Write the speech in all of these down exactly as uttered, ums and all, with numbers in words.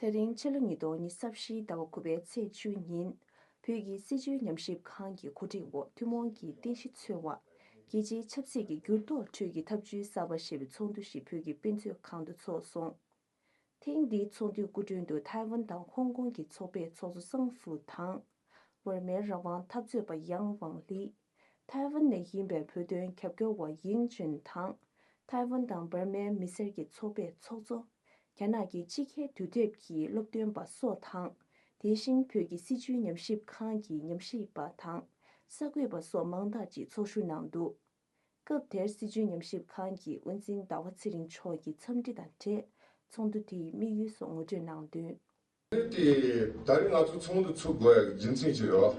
དེ་རིང་ཕྱི་ལོ་ཉིས་སྟོང་ཉི་ཤུ་རྩ་བཞིའི་ཟླ་བ་དགུ་པའི་ཚེས་བཅུ་ཉིན། བོད་ཀྱི་སྲིད་བྱུས་ཉམས་ཞིབ་ཁང་གི་གོ་སྒྲིག་འོག་ཐུན་མོང་གི་རྟེན་གཞི་འཚོལ་བ། རྒྱལ་སྤྱིའི་ཆབ་སྲིད་ཀྱི་འགྱུར་ལྡོག་ཁྲོད་ཀྱི་ཐབས་བྱུས་གསར་པ་ཞེས་པའི་ཚོགས་འདུ་ཞིག་བོད་ཀྱི་དཔེ་མཛོད་ཁང་དུ་འཚོགས་སོང་། ཐེངས་འདིའི་ཚོགས་འདུའི་སྐུ་མགྲོན་དུ་ཐའེ་ཝན་དང་ཧོང་ཀོང་གི་ཚོགས་པའི་ཚོགས་གཙོ་སང་ཧྥུ་དང་། འོས་མིའི་རང་དབང་འཐབ་རྩོད་པ་ཡང་ཝང་ལི། ཐའེ་ཝན་ནས་ཡིན་པའི་བོད་དོན་རྒྱབ་སྐྱོར་བ་ཡིང་ཅུན་དང་། ཐའེ་ཝན་དང་འབར་མའི་མི་སེར་གྱི་ཚོགས་པའི་ཚོགས་གཙོ། རྒྱ་ནག་གི་ཕྱི་རྒྱལ་དུས་དེབ་ཀྱི་སློབ་སྟོན་པ་སོགས་དང་། དེ་བཞིན་བོད་ཀྱི་སྲིད་བྱུས་ཉམས་ཞིབ་ཁང་གི་ཉམས་ཞིབ་པ་དང་། གསར་འགོད་པ་སོགས་མང་དག་ཅིག་ཚོགས་ཞུགས་གནང་འདུག་སྐབས་དེར་སྲིད་བྱུས་ཉམས་ཞིབ་ཁང་གི་དབུ་འཛིན་ཟླ་བ་ཚེ་རིང་མཆོག་གིས་འཚམས་འདྲི་དང་འབྲེལ་ཚོགས་འདུ་དེའི་དམིགས་ཡུལ་སོགས་ངོ་སྤྲོད་གནང་དོན། དེ་ད་རེས་ང་ཚོ་ཚོགས་འདུ་ཚུགས་དགོས་ཡག་རྒྱུ་མཚན་ཅིག་ཡོད།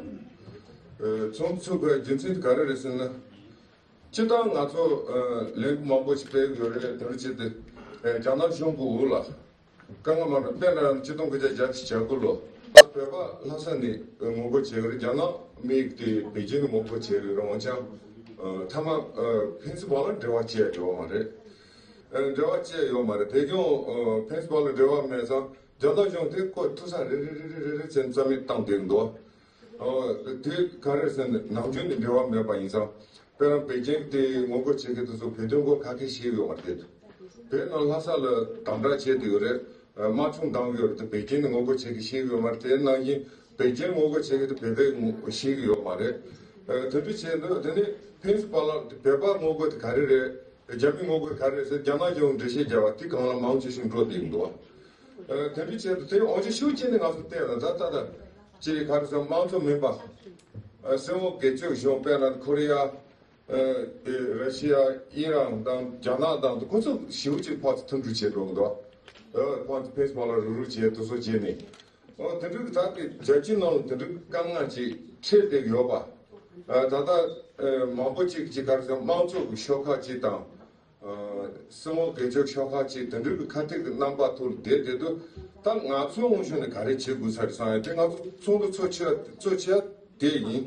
ཨ། ཚོགས་འདུ་ཚུགས་དགོས་ཡག་རྒྱུ་མཚན་དེ་ག་རེ་རེད་ཟེར་ན། སྤྱིར་བཏང་ང་ཚོ་ཨ་ལས་འགུལ་མང་པོ་ཞིག་སྤེལ་གྱི་ཡོད་རེད། དེ་འདྲ་བྱས་ཏེ་ཨ་རྒྱ་ནག་གཞུང་གི་འོག་ལ་དཀའ་ངལ་མང་པོ། དཔེར་ན་ཆིག་སྟོང་དགུ་བརྒྱ་བརྒྱད་ཅུ་གྱ་དགུ་ལོ་བོད་པ་ལྷ་ས་ནས་ངོ་རྒོལ་བྱས་ཡོད་རེད། རྒྱ་ནག་མི་དེ་པེ་ཅིང་ནས་ངོ་རྒོལ་བྱས་ཡོད་རེད། འོན་ཀྱང་ཨ་མཐའ་མ་ཨ་ཕན་ཚུན་བར་ལ་འབྲེལ་བ་བཅད་ཡོད་མ་རེད། ཨ་འབྲེལ་བ་བཅད་ཡོད་མ་རེད། དེ་ཀྱང་ཨ་ཕན་ཚུན་བར་ལ་འབྲེལ་བ་མེད་ཙང་། རྒྱ་ནག་གཞུང་དེ་ཁོ་ཐུག་ས་རེ་རེ་རེ་རེ་རེ་རེ་བྱས་རྩ་མེད་བཏང་བསྡད་འདུག་ཨོ། དེ་ག་རེ་ཟེར་ན་ནམ་རྒྱུན་ནས་འབྲེལ་བ་མེད་པ་ཡིན་ཙང་། དཔེར་ན་པེ་ཅིང་དེ་ངོ་རྒོལ་བྱེད་མཁན་དེ་ཚོ་བོད་དོན་སྐོར་ག་གེ་ཤེས་ཡོད་མ་རེད། བོད་ནང་ལྷ་ས་ལ་དམ་དྲག་བྱས་བསྡད་ཡོད་རེད། དམག་སྦྱོང་བཏང་ཡོད་རེད་དེ། པེ་ཅིང་ནས་ངོ་རྒོལ་བྱེད་མཁན་ཤེས་ཡོད་མ་རེད། དེ་ནང་བཞིན་པེ་ཅིང་ངོ་རྒོལ་བྱེད་མཁན་དེ་བོད་པས་ཤེས་ཀྱི་ཡོད་མ་རེད། དེ་འདྲ་བྱས་འདུག་དེ་ནས་ཕན་ཚུན་བར་ལ་བོད་པ་ངོ་རྒོལ་དེ་ག་རེ་རེད། རྒྱ་མི་ངོ་རྒོལ་ག་རེ་ཟེར། རྒྱ་ནག་གཞུང་འགྲེལ་བཤད་རྒྱབ་པ་དེ་སྒང་ལ་མང་ཆེ་ཞིག་འགྲོ་བསྡད་འདུག་ཨ། དེ་འདྲ་བྱས་ཏེ་དེ་འོན་ཀྱང་ཤུགས་ཆེ་ནས་ང་ཚོ་བལྟས་ན་ད་ལྟ་ད་ཅིག་ག་རེ་ཟེར། དམངས་གཙོ་མིན་པ། ཨ། སྲིད་དབང་སྒེར་གཅོད་གཞུང་དཔེར་ན་ཁོ་རེ་ཡ། ཨ། ར་ཤི་ཡ། ཨི་རན་དང་རྒྱ་ནག་དང་ཁོ་ཚོ་ཞེ་པོ་ཅིག་ཕར་ཚུར་མཐུན་འགྲིག་བྱས་འགྲོ་གི་འདུག་ཨ། ཕར་ཚུར་ཕན་ཚུན་བར་ལ་རུབ་རུབ་བྱས། དེ་ཚོ་བྱས་ནས། ཨོ། དེ་འདྲའི་ད་ལྟའི་རྒྱལ་སྤྱིའི་ནང་ལ་དེ་འདྲའི་དཀའ་ངལ་ཅིག་འཕྲད་བསྡད་ཡོད་པ། ཨ། ད་ལྟ་ཨ་མང་པོ་ཅིག་ཅིག་ག་རེ་ཟེར། དམངས་གཙོ་གི་ཤོག་ཁག་ཅིག་དང་། ཨ། སྲིད་དབང་སྒེར་གཅོད་ཤོག་ཁག་ཅིག་དེ་འདྲའི་གི་ཁ་གཏད་ཀྱི་རྣམ་པ་ཐོག་བསྡད་བསྡད་དུས། ད་ང་ཚོའི་དབང་ཤུགས་ནས་ག་རེ་བྱེད་དགོས་ས་རེད་བསམ་ཡ་དེ། ང་ཚོ་ཚོགས་འདུ་ཚོགས་ཆེ་ཚོགས་ཆེ་དེ་ཡིན།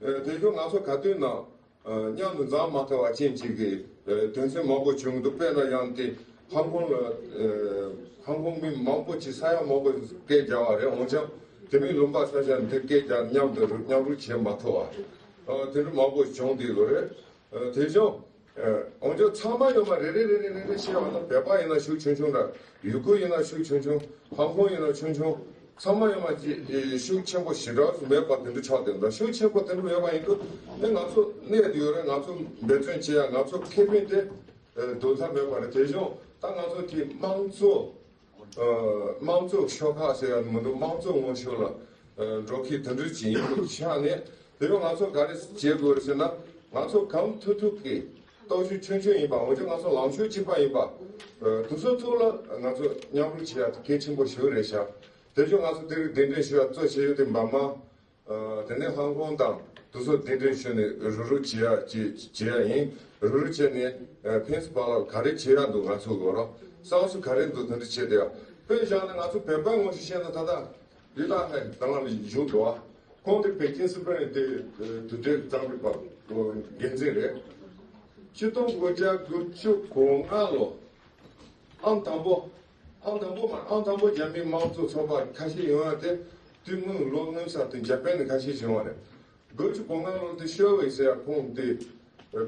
ཨ། དེ་བཞིན་ང་ཚོ་ག་དུས་ན། ཨ། མཉམ་དུ་འཛོམས་མ་ཐུབ་པ་ཅན་ཅིག་གི་ཨ་དོན་ཚན་མང་པོ་བྱུང་འདུག་དཔེར་ན་ཡང་དེ་ཧང་ཀོང་ལ། ཨ། ཧང་ཀོང་མི་མང་པོ་ཅིག་ས་ཡ་མང་པོ་སྐད་རྒྱག་པ་རེད། འོན་ཀྱང་དེ་མིན་ལུང་པ་ས་ཆ་འདི་སྐད་རྒྱག་མཉམ་དུ་མཉམ་རུབ་བྱེད་མ་ཐུབ་པ། ཨ། དེ་འདྲ་མང་པོ་བྱུང་བསྡད་ཡོད་རེད། ཨ། དེ་བཞིན། ཨ། འོན་ཀྱང་ཚང་མ་ཡོད་མ་རེད། རེ་རེ་རེ་རེ་རེ་བཤད་པ་ན། བོད་པ་ཡིན་ན་ཤུགས་ཆུང་ཆུང་འདྲ། ཡུ་གུར་ཡིན་ན་ཤུགས་ཆུང་ཆུང་། ཧང་ཀོང་ཡིན་ན་ཆུང་ཆུང་། ཚང་མ་ཡོད་མ་ཅིག་ཤུགས་ཆེན་པོ་ཞེ་དྲག་མེད་པ་དེ་འདྲ་ཆགས་བསྡད་འདུག་ཤུགས་ཆེན་པོ་དེ་འདྲ་མེད་པ་ཡིན་དུས་ནི་ང་ཚོ་གནས་དུ་ཡོད་རེད། ང་ཚོ་འབད་བརྩོན་བྱེད་ཡ། ང་ཚོ་ཁེ་ཕན་དེ་ཨ་འདོད་ཐབས་མེད་པ་རེད། དེ་བཞིན་ད་ང་ཚོ་དེ་དམངས་གཙོ། ཨ། དམངས་གཙོ་ཤོག་ཁག་ཟེར་ཡ་མི་འདུག་དམངས་གཙོ་ངོ་ཤོག་ལ་ཨ་འགྲོ་མཁན་དེ་འདྲ་ཅིག་ཡིན་པའི་ཆ་ནས། དེ་ཡང་ང་ཚོ་ག་རེ་བྱེད་དགོས་རེད་ཟེར་ན། ང་ཚོ་གང་ཐུབ་ཐུབ་ཀྱིས། སྟོབས་ཤུགས་ཆུང་ཆུང་ཡིན་པ། འོན་ཀྱང་ང་ཚོ་ལངས་ཕྱོགས་གཅིག་པ་ཡིན་པ། ཨ། དེ་ཚོའི་ཐོག་ལ་ང་ཚོ་མཉམ་རུབ་བྱེད་ཡ་དེ་གལ་ཆེན་པོ་ཞིག་རེད་ཤག་དེ་བཞིན་ང་ཚོ་དེ་རིང་གདན་འདྲེན་ཞུ་ཡ་གཙོ་བྱས་ཡོད་དེ་འབར་མ། ཨ། དེ་ནས་ཧང་ཀོང་དང་དེ་ཚོ་གདན་འདྲེན་ཞུས་ནས་རུབ་རུབ་བྱེད་ཡ་ཅིག་བྱེད་ཡ་ཡིན། རུབ་རུབ་བྱས་ནས་ཨ་ཕན་ཚུན་བར་ལ་ག་རེ་བྱེད་ཡ་འདུག་ང་ཚོ་གོ་ར་བསམ་ཚུལ་ག་རེ་འདུག་དེ་འདྲ་བྱས་ཏེ། དཔེ་བཞག་ན་ང་ཚོ་བོད་པའི་ངོས་ནས་བཤད་ན་ད་ལྟ། ལི་ཏཱ་ཧའེ་ད་ལམ་བཞུགས་འདུག་ཨ། ཁོང་དེ་པེ་ཅིན་སི་པན་དེ་དུས་དྲན་རྩ་འཛུགས་པ་འགན་འཛིན་རེད། ཆིག་སྟོང་དགུ་བརྒྱ་དགུ་བཅུ་གོ་ལྔ་ལོ། ཨང་དང་པོ། ཨང་དང་པོ་མ། ཨང་དང་པོ་རྒྱ་མིའི་དམངས་གཙོ་ཚོགས་པ་ཁ་ཤས་ཡོང་ཡ་དེ། དེ་སྔོན་ལོ་སྔོན་ས་དེ་འཇར་པན་ནས་ཁ་ཤས་བྱུང་བ་རེད། དགུ་བཅུ་གོ་ལྔ་ལོ་དེ་ཤོ་ཝེ་ཟེར་ཡ་ཁོང་དེ་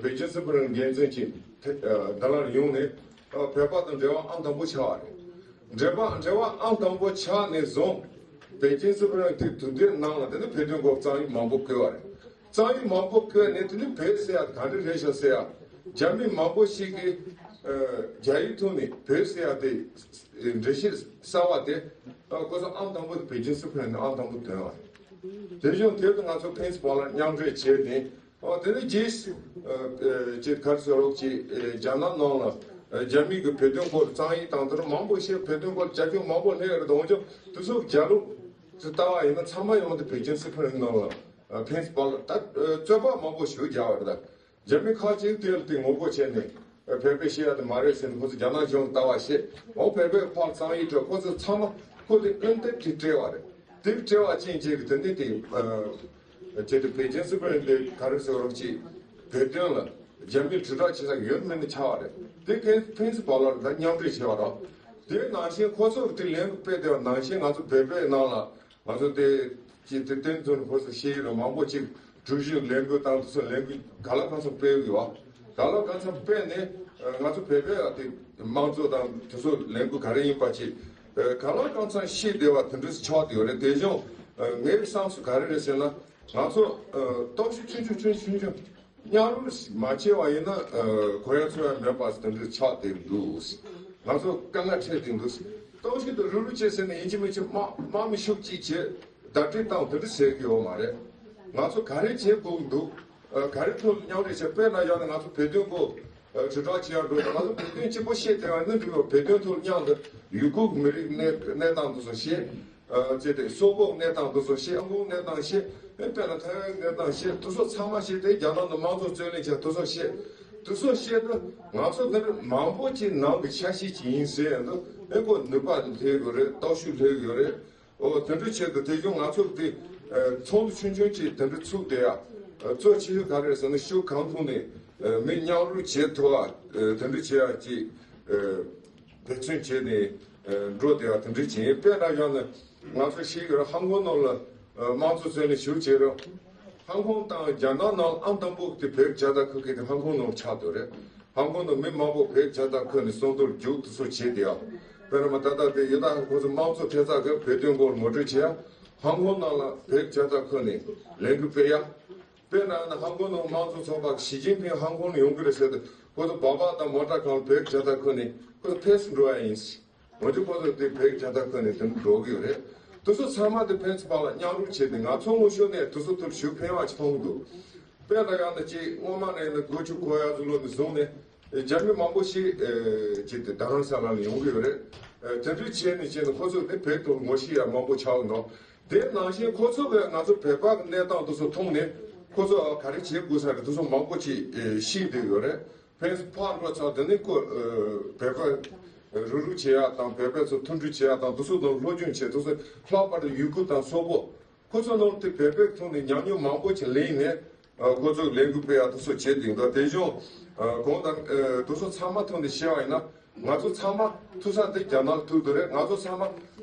པེ་ཅིན་སི་པན་འགན་འཛིན་གྱིས་ད་ལར་ཡོང་ནས་བོད་པ་དང་འབྲེལ་བ་ཨང་དང་པོ་ཆགས་པ་རེད། འབྲེལ་བ་འབྲེལ་བ་ཨང་དང་པོ་ཆགས་ནས་བཟུང་། པེ་ཅིན་སི་པན་དེ་དུས་དེབ་ནང་ལ་དེ་ནི་བོད་དོན་སྐོར་རྩོམ་ཡིག་མང་པོ་བཀོད་པ་རེད། རྩོམ་ཡིག་མང་པོ་བཀོད་ནས་དེ་ནི་བོད་ཟེར་ཡ་ག་འདྲ་རེད་ཤག་ཟེར་ཡ། རྒྱ་མི་མང་པོ་ཞིག་གིས་ཨ་རྒྱ་ཡིག་ཐོག་ནས་བོད་ཟེར་ཡ་དེ་འགྲེལ་བཤད་གསར་བ་དེ། ཨ། ཁོ་ཚོ་ཨང་དང་པོ་དེ་པེ་ཅིན་སི་པན་ནས་ཨང་དང་པོ་ཐོན་པ་རེད། དེ་བཞིན་དེ་དུས་ང་ཚོ་ཕན་ཚུན་བར་ལ་མཉམ་འབྲེལ་བྱས་ནས། ཨ། དེ་ནས་རྗེས་སུ་ཨ་ཨ་ཅིག་ག་རེ་ཟེར་རོགས་ཅིག་ཨ་རྒྱ་ནག་ནང་ལ་ཨ་རྒྱ་མི་གི་བོད་དོན་སྐོར་རྩོམ་ཡིག་དང་དེ་འདྲ་མང་པོ་ཞིག་བོད་དོན་སྐོར་རྒྱབ་སྐྱོར་མང་པོ་སླེབས་ཡོད་རེད། འོན་ཀྱང་དེ་ཚོ་རྒྱ་ལོ་དེ་ལྟ་བ་ཡིན་ན་ཚང་མ་ཡོང་དེ་པེ་ཅིན་སི་པན་ནང་ལ་ཨ་ཕན་ཚུན་བར་ལ་ད་ཨ་རྩོད་པ་མང་པོ་ཞིག་རྒྱག་པ་རེད། ད་རྒྱ་མི་ཁག་ཅིག་དེ་ལ་དེ་ངོ་རྒོལ་བྱས་ནས་ཨ་བོད་པས་བཤད་ཡ་དེ་མ་རེད་ཟེར་ནས་ཁོ་ཚོ་རྒྱ་ནག་གཞུང་ལ་ལྟ་བ་བཤད། འོ་བོད་པས་ཕར་རྩོམ་ཡིག་སྤྲད། ཁོ་ཚོ་ཚང་མ་ཁོ་དེ་ཨོན་ཏེབ་ཀྱིས་སྤྲད་པ་རེད། དེབ་སྤྲད་པ་ཅན་ཅིག་གིས་དེ་འདི་དེ་ཨ་ཅེ་དེ་པེ་ཅིན་སི་པན་དེ་ག་རེ་ཟེར་རོགས་ཅིག་བོད་དོན་ལ་རྒྱ་མིས་དྲིལ་བསྒྲགས་བྱེད་ས་ཡོད་མེད་ནི་ཆགས་པ་རེད། དེ་ཕན་ཕན་ཚུན་བར་ལ་ད་མཉམ་འབྲེལ་བྱས་པ་རེད། དེ་ནང་བཞིན་ཁོ་ཚོ་དེ་ལས་འགུལ་སྤེལ་བསྡད་པ་ནང་བཞིན་ང་ཚོ་བོད་པའི་ནང་ལ་ང་ཚོ་དེ་ཅི་དེ་བསྟན་འཛིན་ཧོར་སུ་ཤེས་ཡོད་ལ་མང་པོ་ཅིག་གྲུ་བཞི་ལས་འགུལ་དང་དེ་ཚོ་ལས་འགུལ་ག་ལ་གང་འཚམ་སྤེལ་ཡོད་བ། ག་ལ་གང་འཚམ་སྤེལ་ནས་ང་ཚོ་བོད་པའི་དེ་དམངས་གཙོ་དང་དེ་ཚོ་ལས་འགུལ་ག་རེ་ཡིན་པ་ཅིག་ག་ལ་གང་འཚམ་ཤེས་བསྡད་པ་དེ་འདྲ་ཆགས་བསྡད་ཡོད་རེད། དེ་བཞིན་ངའི་བསམ་ཚུལ་ག་རེ་རེད་ཟེར་ན་ང་ཚོ་སྟོབས་ཤུགས་ཆུང་ཆུང་ཆུང་ཆུང་ཆུང་། མཉམ་རུབ་མ་བྱས་པ་ཡིན་ན་གོ་ཡ་ཚོར་ཡ་མེད་པ་དེ་འདྲ་ཆགས་བསྡད་འདུག་ང་ཚོ་དཀའ་ངལ་འཕྲད་བསྡད་འདུག་སྟོབས་ཤུགས་དང་རུབ་རུབ་བྱས་ཟེར་ནས་ཡིན་གཅིག་མིན་གཅིག་དམག་དམག་མི་ཤུགས་གཅིག་བྱས་བརྡ་སྤྲོད་བཏང་དེ་འདྲ་བྱེད་ཀྱི་ཡོད་མ་རེད། ང་ཚོ་ག་རེ་བྱེད་དགོས་ཀྱི་འདུག་ག་རེ་ཐོག་ལ་མཉམ་རུབ་བྱས། དཔེར་ན་ཡང་ན་ང་ཚོ་བོད་དོན་སྐོར་དྲིལ་བསྒྲགས་བྱེད་ཡ་འགྲོ་ཡ་ང་ཚོ་བོད་དོན་གཅིག་པོ་བཤད་བསྡད་པ་ནི་འགྲིག་གི་རེད། བོད་དོན་ཐོག་མཉམ་དུ་ཡུ་གུར་མི་རིགས་གནས་གནས་སྟངས་དེ་ཚོ་བཤད། ཨ་བྱས་ཏེ་སོག་པོ་གནས་སྟངས་དེ་ཚོ་བཤད། ཧོང་ཀོང་གནས་སྟངས་བཤད། ཨེ་དཔེར་ན་ཐའེ་ཝན་གནས་སྟངས་བཤད། དེ་ཚོ་ཚང་མ་བཤད་དེ་རྒྱ་ནག་ནང་དམངས་གཙོ་རྩོད་ལེན་བྱས་དེ་ཚོ་བཤད། དེ་ཚོ་བཤད་དུས་ང་ཚོ་འདི་འདྲ་མང་པོ་ཅིག་ནང་གི་ཆ་ཤས་ཅིག་ཡིན་ཟེར་ཡ་འདུག་ཨེ་ཁོ་ནུས་པ་སླེབས་ཡོད་རེད། སྟོབས་ཤུགས་སླེབས་ཡོད་རེད། ཨོ་དེ་འདྲ་བྱས་དུས་དེ་བཞིན་ང་ཚོ་དེ་ཚོགས་འདུ་ཆུང་ཆུང་ཅིག་དེ་འདྲ་ཚུགས་བསྡད་ཡ་གཙོ་ཆེ་ཤོས་ག་རེ་རེད་ཟེར་ན་ཤུགས་གང་ཐུབ་ནས་མི་མཉམ་རུབ་བྱེད་ཐུབ་པ་དེ་འདྲ་བྱེད་ཡ་ཅིག་འབད་བརྩོན་བྱས་ནས་འགྲོ་བསྡད་པ་དེ་འདྲ་ཅིག་ཡིན། དཔེར་ན་ཡང་ན་ང་ཚོ་ཤེས་ཀྱི་རེད། ཧང་ཀོང་ནང་ལ་དམངས་གཙོ་རྩོད་ལེན་ཞུ་བྱས་རེད། ཧང་ཀོང་དང་རྒྱ་ནག་ནང་ཨང་དང་པོ་དེ་བོད་རྒྱལ་དར་འཁོར་མཁན་དེ་ཧང་ཀོང་ནང་ཆགས་འདུག་རེད། ཧང་ཀོང་ནང་མི་མང་པོ་བོད་རྒྱལ་དར་འཁོར་ནས་གསོལ་རས་རྒྱུགས་དེ་ཚོ་བྱས་བསྡད་ཡ། དཔེར་ན་ད་ལྟ་དེ་ཡིན་ན་ཁོ་ཚོ་དམངས་གཙོ་ཐེབས་རྩ་གི་བོད་དོན་སྐོར་ངོ་སྤྲོད་བྱེད་ཡ་ཧང་ཀོང་ནང་ལ་བོད་རྒྱལ་དར་འཁོར་ནས་ལས་འགུལ་སྤེལ་ཡ། དཔེར་ན་ཧང་ཀོང་ནང་དམངས་གཙོ་ཚོགས་པ་ཞི་ཅིན་ཕིང་ཧང་ཀོང་ལ་ཡོང་གི་རེད་ཟེར་དུས་ཁོ་ཚོ་སྦག་སྦག་དང་མོ་ཊ་གང་ལ་བོད་རྒྱལ་དར་འཁོར་ནས་ཁོ་ཚོ་ཕེབས་སུ་འགྲོ་ཡ་ཡིན། འོན་ཀྱང་ཁོ་ཚོ་དེ་བོད་རྒྱལ་དར་འཁོར་ནས་དེ་འགྲོ་གི་ཡོད་རེད། དེ་ཚོ་ཚང་མ་དེ་ཕན་ཚུན་བར་ལ་མཉམ་རུབ་བྱས་ཏེ་ང་ཚོ་ངོ་ཤོར་ནས་དེ་ཚོ་དེར་ཞུགས་ཕན་པ་ཅིག་མཐོང་གི་འདུག་དཔེར་ན་ཡང་ན་ཅིག་སྔོན་མ་ནས་ནི་དགུ་བཅུ་གོ་ཡ་ཚོ་ལོ་ནས་བཟུང་ནས་རྒྱ་མི་མང་པོ་ཞིག་ཅིག་དེ་རྡ་རམ་ས་ལ་ནས་ཡོང་གི་ཡོད་རེད། དེ་འདྲ་བྱས་ནས་བྱས་ནས་ཁོ་ཚོ་དེ་བོད་དུ་ངོ་ཤེས་ཡ་མང་པོ་ཆགས་འདུག་དེ་ནང་བཞིན་ཁོ་ཚོ་གིས་ང་ཚོ་བོད་པ་གི་གནས་སྟངས་དེ་ཚོ་མཐོང་ནས་ཁོ་ཚོ་ག་རེ་བྱེད་དགོས་ས་རེད་དེ་ཚོ་མང་པོ་ཅིག་ཤེས་བསྡད་ཡོད་རེད། ཕན་ཚུན་ཕར་འགྲོ་ཚར་དེ་ནས་ཁོ་བོད་པ་རུག་རུག་བྱེད་ཡག་དང་བོད་པ་ཚོ་མཐུན་སྒྲིལ་བྱེད་ཡག་དང་དེ་ཚོ་དང་སློབ་སྦྱོང་བྱེད་དེ་ཚོ་ལྷག་པར་དུ་ཡུ་གུར་དང་སོག་པོ་ཁོ་ཚོ་ནང་དེ་བོད་པའི་ཐོག་ནས་ཉམས་མྱོང་མང་པོ་ཞིག་ལེན་ནས་ཁོ་ཚོ་ལས་འགུལ་སྤེལ་ཡག་དེ་ཚོ་བྱེད་དེ་འདུག་དེ་བཞིན་གོང་དང་དེ་ཚོ་ཚང་མ་ཐོག་ནས་བཤད་པ་ཡིན་ན་ང་ཚོ་ཚང་མ་ཐུག་ས་དེ་རྒྱ་ནག་ཐུག་འདུག་རེད། ང་ཚོ་ཚང་མ་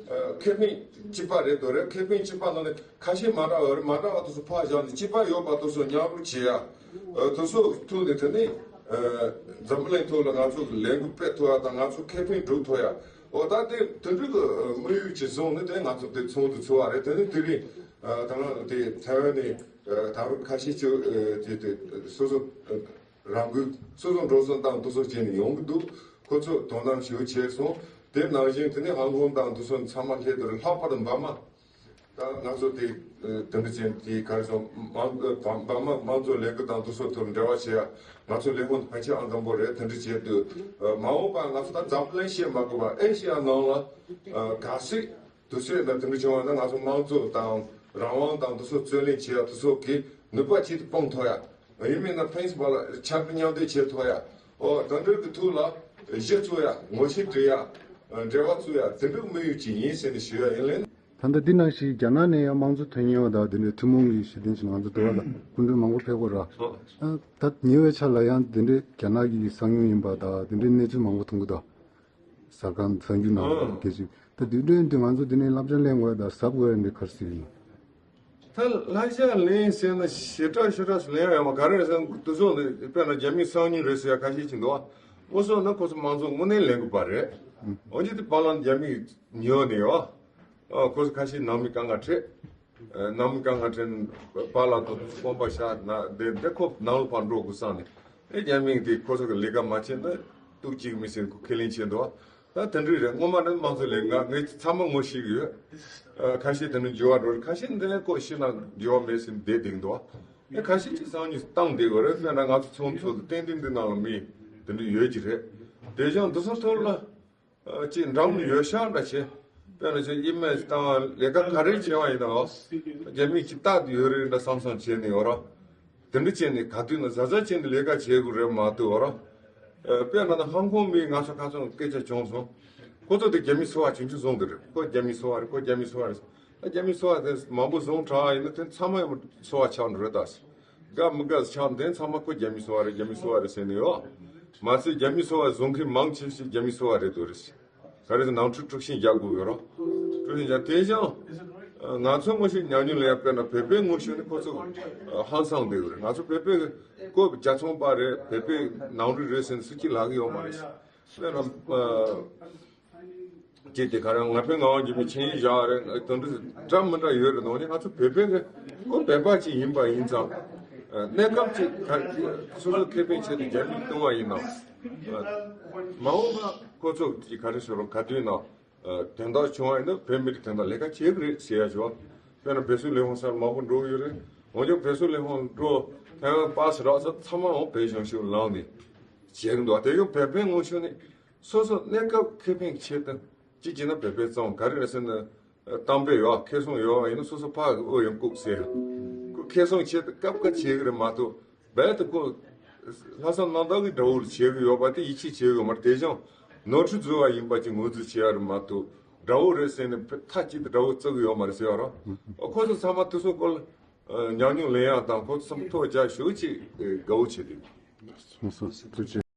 ཁེ་ཕན་གཅིག་པ་རེད་འདུག་རེད། ཁེ་ཕན་གཅིག་པ་ནང་ནས་ཁ་ཤས་མ་འདྲ་བ་རེད། མ་འདྲ་བ་དེ་ཚོ་ཕར་བཞག་ནས་གཅིག་པ་ཡོད་པ་དེ་ཚོ་མཉམ་རུབ་བྱེད་ཡག་དེ་ཚོ་ཐུག་ནས་དེ་ནས་འཛམ་བུ་གླིང་ཐོག་ལ་ང་ཚོ་གི་ལས་འགུལ་སྤེལ་ཐུབ་ཡ་དང་ང་ཚོ་ཁེ་ཕན་སྒྲུབ་ཐུབ་ཡ། འོ་ད་དེ་དེ་འདྲ་གི་དམིགས་ཡུལ་ཅིག་བཟུང་ནས་དེ་ང་ཚོ་དེ་ཚོགས་འདུ་ཚོགས་པ་རེད། དེ་ནས་དེ་རིང་ད་ང་དེ་ཐའེ་ཝན་ནས་ད་རུང་ཁ་ཤས་ཅིག་དེ་དེ་སོ་སོ་རང་འགུལ་སོ་སོ་འགྲོ་སོང་བཏང་དེ་ཚོ་བྱས་ནས་ཡོང་གི་འདུག་ཁོ་ཚོ་དོ་སྣང་ཞེ་པོ་བྱས་སོང་། དེ་ནང་བཞིན་དེ་ནས་ཧང་ཀོང་དང་དེ་ཚོ་ཚང་མ་སླེབས་དེ་རེད། ལྷག་པར་དུ་འབར་མ། ད་ང་ཚོ་དེ་དེ་འདྲ་ཅན་དེ་ག་རེ་ཟེར་མང་འབར་མ་དམངས་གཙོ་ལས་འགུལ་དང་དེ་ཚོ་དེར་འབྲེལ་བ་བྱེད་ཡ་ང་ཚོ་ལས་ཁུངས་ཕལ་ཆེར་ཨང་དང་པོ་རེད། དེ་འདྲ་བྱས་དུས་མ་འོངས་པ་ང་ཚོ་ད་འཛམ་བུ་གླིང་བཤད་མ་དགོས་པ་ཨེ་ཤེ་ཡ་ནང་ལ་གལ་སྲིད་དུས་ཚོད་ལ་དེ་འདྲ་བྱུང་བ་ན་ང་ཚོ་དམངས་གཙོ་དང་རང་དབང་དང་དེ་ཚོ་རྩོད་ལེན་བྱེད་ཡ་དེ་ཚོ་གི་ནུས་པ་ཅིག་ཏུ་སྤུངས་ཐུབ་ཡ། ཡིན་མིན་ན་ཕན་ཚུན་བར་ལ་འཆམ་མཐུན་མཉམ་འདེགས་བྱེད་ཐུབ་ཡ། ཨོ་དེ་འདྲ་གི་ཐོག་ལ་གཞི་བཙུགས་ཡ་ངོ་ཤེས་སྒྲིལ་ཡ། འབྲེལ་བ་བཙུགས་ཡ་དེ་འདྲ་དམིགས་ཡུལ་ཅིག་ཡིན་ཟེར་ནས་ཞུ་ཡ་ཡིན་ལན། ད་ལྟ་འདི་ནང་བཞིན་རྒྱ་ནག་ནས་ཡང་དམངས་གཙོ་དོན་གཉེར་བ་དང་དེ་འདྲའི་ཐུན་མོང་གི་ཞི་བདེ་ཅིག་ང་ཚོ་འགྲོ་བ་ལ་སྐུ་མགྲོན་མང་པོ་ཕེབས་ཀྱི་ཡོད་ར། ད་ཉེ་བའི་ཆར་ལ་ཡང་དེ་འདྲའི་རྒྱ་ནག་གི་གསང་ཉུལ་ཡིན་པ་དང་དེ་འདྲའི་གནས་ཚུལ་མང་པོ་མཐོང་གི་འདུག་གསར་ཁང་གསར་འགྱུར་ནང་ལ་སྐད་ཅིག་ད་དུས་དྲན་དུ་ང་ཚོ་འདི་ནས་བསླབ་བྱ་ལེན་དགོས་དང་གཟབ་དགོས་འདི་ག་རེ་ཟེར་གྱི་ཡིན། ད་བསླབ་བྱ་ལེན་ཟེར་ན་ཞེ་དྲག་ཞེ་དྲག་ལེན་ཡ་ཡོད་མ་ག་རེ་ཟེར་ན་དུ་སོང་ནས་དཔེར་ན་རྒྱ་མིའི་གསང་ཉུལ་རེད་ཟེར་ཡ་ཁ་ཤས་ཅིག་འདུག་ཨ། འོ་སོང་ན་ཁོ་ཚོ་མང་ཚོགས་དངོས་གནས་ལེན་དགོས་པ་རེད། འོན་ཀྱང་དེ་བར་ལ་རྒྱ་མིས་ཉོས་ནས་ཡོད། ཨ་ཁོ་ཚོ་ཁ་ཤས་ནང་མི་གང་ག་ཁྲིད། ནང་མི་གང་ག་ཁྲིད་པཱ་ལགས་དང་དཀོན་པ་ཤག་ན་བསྡད་དེ་ཁོ་ནང་ལ་ཕར་འགྲོ་དགོས་བསམ་ནས་ཨེ་རྒྱ་མི་དེ་ཁོ་ཚོ་གི་ལས་ཀ་མ་བྱེད་ན་ཏོག་ཅིག་མི་ཟེར་ཁོ་ཁས་ལེན་བྱེད་འདུག་ད་དེ་འདྲ་རེད། སྔོན་མ་ནི་དམངས་གཙོ་ལས་ང་ངས་ཚང་མ་ངོ་ཤེས་ཀྱི་ཡོད། ཁ་ཤས་དེ་འདྲ་འགྱུར་བ་འགྲོ་རེད། ཁ་ཤས་འདི་ཁོ་ཤི་ན་འགྱུར་བ་མེད་ཟེར་བསྡད་བསྡད་འདུག་ཨེ་ཁ་ཤས་ཀྱིས་གསང་ཉུལ་བཏང་བསྡད་དགོས་རེད། དཔེར་ན་ང་ཚོ་ཚོགས་འདུ་ཚོགས་དུས་ཏན་ཏན་འདི་ནང་ལ་མི་དེ་འདྲ་ཡོད་ཀྱི་རེད། དེ་བཞིན་འདི་ཚོ་ཐོག་ལ་ཅིག་འགྲམ་ལ་ཡོད་ཤག་འདྲ་བྱས། དཔེར་ན་ཅིག་ཨི་མེལ་བཏང་ལས་ཀ་ག་རེ་བྱས་པ་ཡིན་ནའང་རྒྱ་མིས་ཅིག་ལྟ་དུ་ཡོད་རེད་འདྲ་བསམ་བསམ་བྱས་ནས་ཡོད་ར། དེ་འདྲ་བྱས་ནས་ག་དུས་ན་གཟབ་གཟབ་བྱས་ནས་ལས་ཀ་བྱེད་དགོས་རེད་མ་གཏོགས་ར། ཨ་དཔེར་ན་ད་ཧང་ཀོང་མི་ང་ཚོ་ཁ་སང་སྐད་ཆ་བྱུང་སོང་། ཁོ་ཚོ་དེ་རྒྱ་མི་སོ་པ་ཆུང་ཆུང་བཟུང་གི་རེད། ཁོ་རྒྱ་མི་སོ་པ་རེད། ཁོ་རྒྱ་མི་སོ་པ་རེད། ད་རྒྱ་མི་སོ་པ་དེ་མང་པོ་བཟུང་དྲགས་ཡིན་ན་དེ་ཚང་མ་ཡང་སོ་པ་ཆགས་འགྲོ་རེད་ད། དགའ་མི་དགའ་ཆགས་དེ་ཚང་མ་ཁོ་རྒྱ་མི་སོ་པ་རེད། རྒྱ་མི་སོ་པ་རེད་ཟེར་ནས་ཡོད། མ་ཚད་རྒྱ་མི་སོ་པ་བཟུང་མཁན་མང་ཆེ་ཤོས་རྒྱ་མི་སོ་པ་རེད་འདུག་རེད། ག་རེ་ཟེར་ནང་འཁྲུག་དཀྲུག་ཤིང་རྒྱག་དགོས་ཡོད་རོ། དཀྲུག་ཤིང་རྒྱག་དེ་བཞིན་ང་ཚོ་དངོས་ཤུགས་ཉམས་མྱོང་ལེན་ཡ་དཔེར་ན་བོད་པའི་དངོས་ཤུགས་ནི་ཁོ་ཚོ་ཧང་སང་བསྡད་ཡོད་རེད། ང་ཚོ་བོད་པའི་སྐོར་བརྒྱ་ཚོང་པ་རེད། བོད་པའི་ནང་རུལ་རེད་ཟེར་ནས་སུ་གཅིག་ལབ་གི་ཡོད་མ་རེད། དཔེར་ན། ཅེས་དེ་ག་རང་ང་ཕན་ངག་དབང་འཇིགས་མེད་ཆིངས་ཡིག་བཞག་རེད། དོན་འགྲུབ་འདྲ་མི་འདྲ་ཡོད་རེད། ནང་ནས་ང་ཚོ་བོད་པའི་གི་ཁོ་བོད་པ་ཅིག་ཡིན་པ་ཡིན་ཙང་། གནས་སྐབས་ཅིག་ག་སོ་སོ་ཁེ་ཕན་ཆེད་དུ་རྒྱ་མིས་གཏོང་བ་ཡིན་ནམ། མ་འོངས་པ་ཁོ་ཚོ་གི་ག་རེ་ཟེར་རོ་ག་དུས་ན་དོན་དག་བྱུང་བ་ཡིན་ན་བོད་མི་རིགས་དོན་དག་ལས་ཀ་བྱེད་གི་རེད་ཟེར་ཡ་ཞོ། དཔེར་ན་བོད་སྲིད་ལས་ཁུངས་སར་མང་པོ་འགྲོ་གི་ཡོད་རེད། འོན་ཀྱང་བོད་སྲིད་ལས་ཁུངས་འགྲོ་ཐེ་ཝན་པ་སི་རག་ས་ཚང་མ་འོང་བོད་གཞུང་ཕྱོགས་ལངས་ནས་བྱེད་གི་འདུག་དེ་ཡང་བོད་པའི་དངོས་ཤུགས་ནས། སོ་སོ་གནས་སྐབས་ཁེ་ཕན་ཆེད་དུ་གཅིག་བྱས་ན་བོད་པའི་གཙང་ག་རེ་རེད་ཟེར་ན། གཏམ་དཔེ་ཡོད་ཁེ་བཟང་ཡོད་ཡིན་ན་སོ་སོ་ཕ་གི་ཨོ་ཡང་ལྐུགས་ཟེར། ཁོ་ཁེ་བཟང་ཆེད་དུ་སྐབས་ཀ་བྱེད་གི་རེད་མ་གཏོགས་རྦད་དེ་ཁོ་ལྷག་བསམ་རྣམ་དག་གི་དགྲ་བོ་ལ་བྱེད་གི་ཡོད་པ་དེ་ཡིད་ཆེས་བྱེད་གི་ཡོད་མ་རེད། དེ་བཞིན་ནོར་འཁྲུལ་བཟོ་བ་ཡིན་པ་ཅིག་ངོས་འཛིན་བྱེད་ཡ་རེད་མ་གཏོགས་དགྲ་བོ་རེད་ཟེར་ནས་མཐའ་གཅིག་ཏུ་དགྲ་བོ་བརྩི་གི་ཡོད་མ་རེད་ཟེར་བ་རེད། ཁོ་ཚོ་ཚང་མ་དེ་ཚོ་སྐོར་ལ་ཉམས་མྱོང་ལེན་ཡ་དང་ཁོ་ཚོ་ཚང་མ་ཐུགས་རྒྱ་ཞུགས་ཅིག་དགའ་བོ་བྱེད་དེ།